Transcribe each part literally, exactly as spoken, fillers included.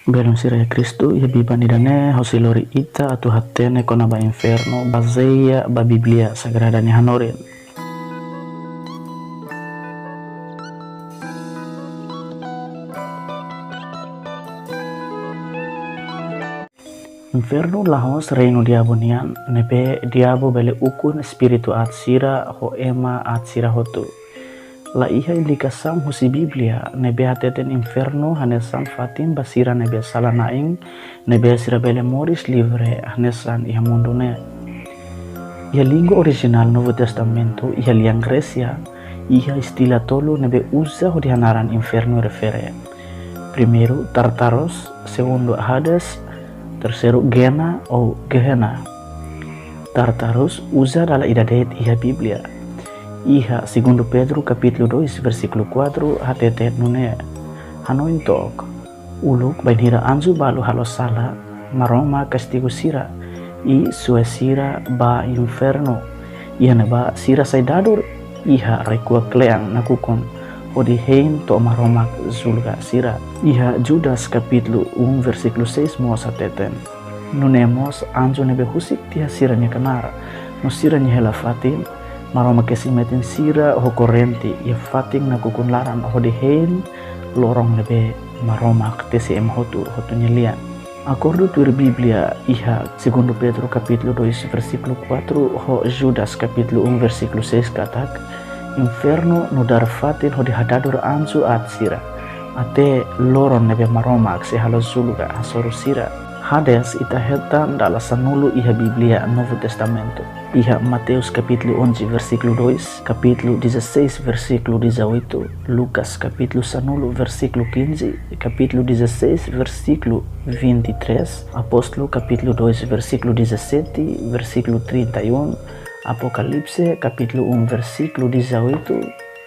Belun sira iha Kristu, iha biban ida-ne'e ha'u sei lori ita atu hatene kona-ba infernu, bazeia ba Bíblia Sagrada nia hanorin. Infernu la'ós reinu diabu nian, ne'ebé diabu bele ukun espíritu aat sira ho ema aat sira hotu. La iha indikasaun husi Bíblia ne'ebé hateten infernu hanesan fatin ba sira ne'ebé sala-na'in, ne'ebé sira bele moris livre hanesan iha mundu ne'e. Iha língua orijinál Novu Testamentu, iha lian Grésia, iha istilah tolu ne'ebé uza hodi hanaran infernu refere. Primeiru, Tartarus, segundu, Hades, terseiru, Geena ou Gehenna. Tartarus uza dala ida de'it iha Bíblia. Iha segundu Pedro kapítulu dois versíkulu quatro hateten nune'e: Hanoin took, uluk bainhira anju balu halo sala, Maromak kastigu sira, i soe sira ba infernu. Iha ne'ebá sira sai dadur iha rai-kuak kle'an nakukun, hodi hein to'o Maromak julga sira. Iha Judas kapítulu um versíkulu seis mós hateten: Nune'e mós anju ne'ebé husik tiha sira-nia knaar no sira-nia hela-fatin, Maromak kesi metin sira ho korrente iha fatin nakukun laran hodi hein loron ne'ebé Maromak tesi ema hotu-hotu nia lian. Akordu tuir Bíblia iha segundu Pedro kapítulu dois versíkulu quatro ho Judas kapítulu um versíkulu seis katak, infernu nu'udar fatin hodi hadadur anju aat sira, até loron ne'ebé Maromak sei halo julga hasoru sira. Hades ita hetan dala sanulu iha Bíblia Novu Testamentu. Iha Mateus kapítulu onze versíkulu dois, kapítulu dezasseis versíkulu dezoito, Lucas kapítulu sanulu versíkulu quinze, kapítulu dezasseis versíkulu vinte e três, Apóstolu kapítulu dois versíkulu dezassete, versíkulu trinta e um, Apocalipse kapítulu um versíkulu dezoito,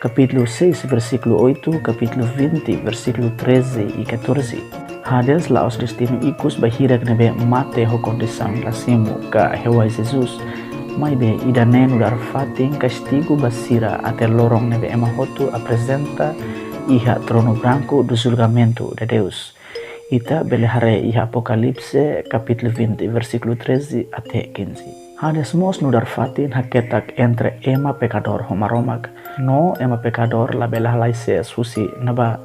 kapítulu seis versíkulu oito, kapítulu vinte versíkulu treze e catorze. Hades la'ós destinu ikus ba hirak ne'ebé mate ho kondisaun la simu ka hewai Jesus, maibé ida-ne'e nu'udar fatin kastigu ba sira até loron ne'ebé ema hotu aprezenta iha tronu branku do julgamentu de Deus. Ita bele haree iha Apocalipse kapítulu vinte versíkulu treze até quinze. Hades mós nu'udar fatin haketak entre ema pekadór ho Maromak. No ema pekadór labele halai sees husi ne'ebá.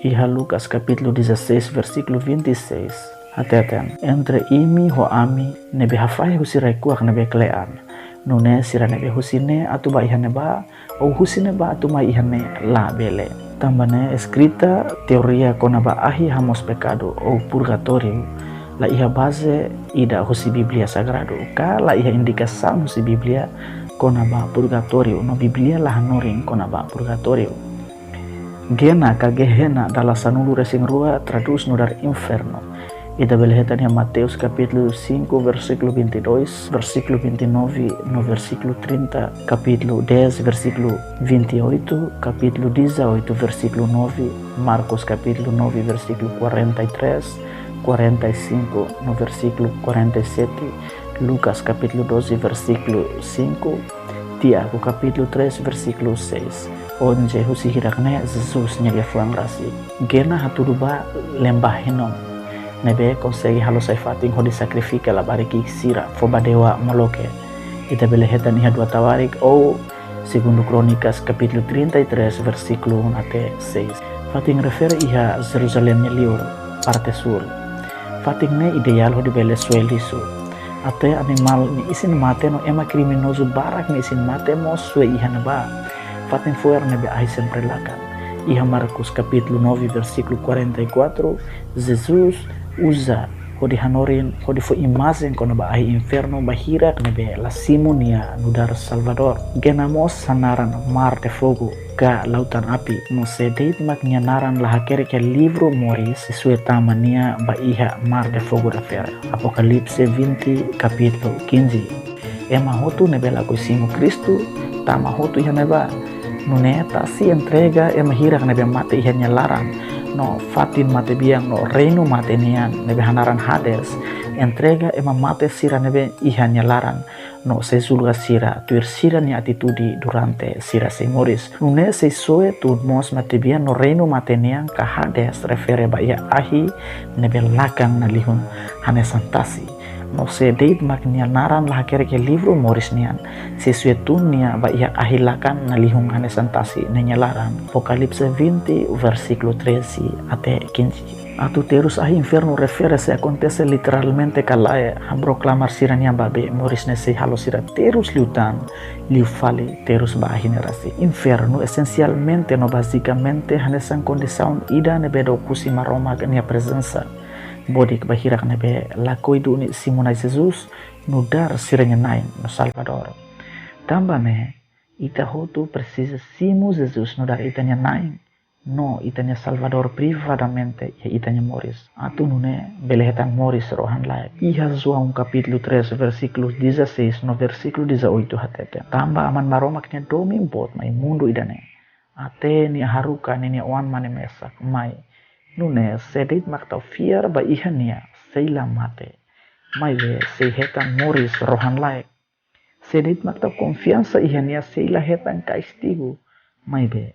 Iha Lucas kapítulu dezasseis versíkulu vinte e seis hateten: Entre imi ho ami ne'ebé hafahe husi rai-kuak ne'ebé kle'an, nune'e sira ne'ebé husi ne'e atu bá iha ne'ebá, ou husi ne'ebá atu mai iha ne'e labele. Tanba ne'e eskrita teoria kona-ba ahi hamoos pekadu ou purgatóriu la iha baze ida husi Bíblia Sagradu, ka la iha indikasaun husi Bíblia kona-ba purgatóriu, no Bíblia la hanorin kona-ba purgatóriu. Geena ka Gehenna dala sanulu-resin-rua tradús nu'udar infernu. Ita bele hetan iha Mateus kapítulu cinco versíkulu vinte e dois, versíkulu vinte e nove, no versíkulu trinta, kapítulu dez versíkulu vinte e oito, kapítulu dezoito versíkulu nove, Marcos kapítulu nove versíkulu quarenta e três, quarenta e cinco, no versíkulu quarenta e sete, Lucas kapítulu doze versíkulu cinco, Tiago kapítulu três versíkulu seis, onde husi hirak ne'e Jesus nia liafuan rasik. Geena hatudu ba lembah Hinom, ne'ebé konsege halo sai fatin hodi sakrifika labarik ki'ik sira fó ba dewa Moloke. Ita bele hetan iha dua Tawarikh ou segundu Krónikas kapítulu trinta e três versíkulu um até seis. Fatin refere iha Jerusalém nia liur, parte súl. Fatin ne'e ideál hodi bele soe lixu. Até animál nia isin-mate no ema kriminozu barak nia isin-mate mós soe iha ne'ebá. Fatin fo'er ne'ebé ahi sempre lakan. Iha Marcos kapítulu nove versíkulu quarenta e quatro, Jesus uza hodi hanorin, hodi fó imajen kona-ba ahi infernu ba hirak ne'ebé la simu nia nu'udar Salvadór. Geena mós hanaran Mar de Fogo ka Lautan Api, no sé de'it mak nia naran la hakerek iha livru moris Jesuita mania ba iha Mar de Fogo refere. Apokalipse vinte, kapítulu quinze. Ema hotu ne'ebé lakohi simu Kristu tama hotu iha ne'ebá. Nune'e tasi entrega ema hirak ne'ebé mate iha nia laran. No fatin matebian no reinu mate nian ne'ebé hanaran Hades entrega ema mate sira ne'ebé iha nia laran. no sei julga sira tuir sira-nia atitude durante sira sei moris. Nune'e sei soe tun mós matebian no reinu mate nian ka Hades refere ba iha ahi ne'ebé lakan nalihun hanesan tasi. No sé de'it mak nia naran la hakerek iha livru moris nian, sei soe tun nia ba iha ahi lakan nalihun hanesan tasi ne'e nia laran. Apokalipse vinte, versíkulu treze até quinze. Atu terus ahi infernu refere se akontese literalmente ka lae, hamrook klamar sira-nian ba be moris ne'e sei halo sira terus liután, liu fali terus ba ahi ne'e rasik. Infernu esensialmente no bazikamente hanesan kondisaun ida ne'ebé dook husi Maromak nia prezensa bodik ba hirak ne'ebé lakohi duni simu Na'i Jesus nu'udar sira-nia Na'i no Salvadór. Tanba ne'e, ita hotu presiza simu Jesus nu'udar ita-nia Na'i no ita-nia Salvadór privadamente iha ita-nia moris, atu nune'e bele hetan moris rohan-laek. Iha João kapítulu três, versíkulu dezasseis no versíkulu dezoito hateten: Tanba Aman Maromak nia domin boot mai mundu ida-ne'e, até nia haruka ninia Oan-Mane mesak mai. Nune'e sé de'it mak tau fiar ba iha nia sei la mate, maibé sei hetan moris rohan-laek. Sé de'it mak tau konfiansa iha nia sei la hetan kastigu, maibé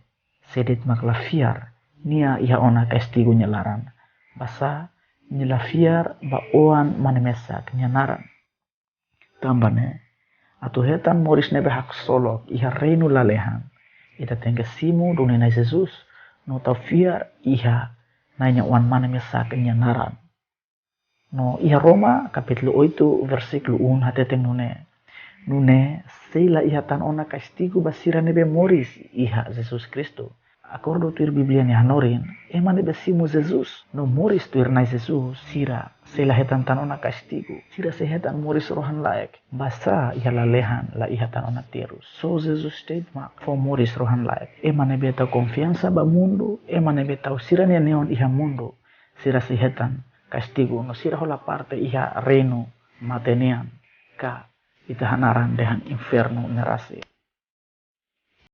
sé de'it mak la fiar, nia iha ona kastigu nia laran, basá nia la fiar ba Oan-Mane mesak nia naran. Tanba ne'e, atu hetan moris ne'ebé haksolok iha reinu lalehan, ita tenke simu duni Na'i Jesus no tau fiar iha Na'i nia Oan-Mane mesak nia naran. No iha Roma kapítulu oito, versíkulu um hateten nune'e: Nune'e sei la iha tan ona kastigu ba sira ne'ebé moris iha Jesus Kristu. Akordu tuir Bíblia nia hanorin, ema ne'ebé simu Jesus no moris tuir Na'i Jesus, sira sei la hetan tan ona kastigu, sira sei hetan moris rohan-laek. Basá iha lalehan la iha tan ona terus. Só Jesus de'it mak fó moris rohan-laek. Ema ne'ebé tau konfiansa ba mundu, ema ne'ebé tau sira-nia neon iha mundu, sira sei hetan kastigu no sira hola parte iha reinu mate nian, ka ita hanaran dehan infernu ne'e rasik.